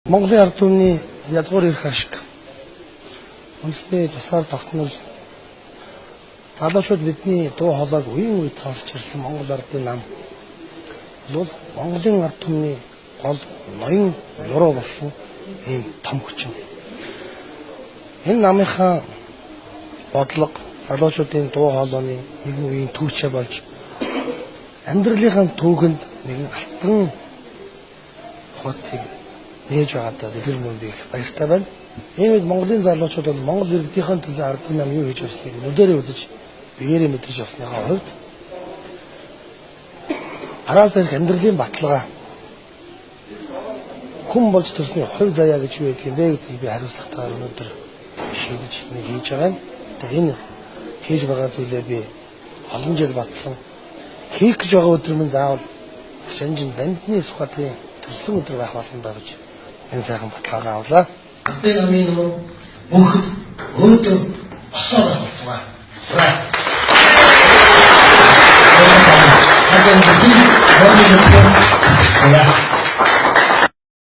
Монголын ард түмний язгуур эрх ашиг үндэсний тусгаар тогтнол залуучууд бидний дуу хоолойг үеийн үед сонсч ирсэн Монгол ардын нам бол Монголын ард түмний гол ноён нуруу болсон ийм том хүчин. Энэ намынхаа бодлого залуучуудын дуу хоолойны нэгэн үеийн түүчээ болж амьдралынхаа түүхэнд нэгэн алтан хуудсыг нээж байгаадаа дэлгэр мөн би их баяртай байна. Энэ үед Монголын залуучууд бол Монгол иргэдийнхээ төлөө ард түмэн нам юу хийж явсныг нүдэрээ үзэж биеэрээ мэдэрч явсныхаа хувьд араас ирэх амьдралын баталгаа хүн болж төрсний хувь заяа гэж юу байдаг юм бэ гэдгийг би хариуцлагатайгаар өнөөдөр шийдэж нэг хийж байгаа юм. Тэгээ энэ хийж байгаа зүйлээ би олон жил батсан. Хийх гэж байгаа өдөр минь заавал Чанжин Дамдны Сүхбаатарын төрсөн өдөр байх болно даа гэж энэ сайхан баталгаагаа авлаа. Би намын нөө мөнхөд өөдөө осоо байх болтугай. Ура! Хажаа бүсийг хормын хөтөлбөр цэцэлцгээе.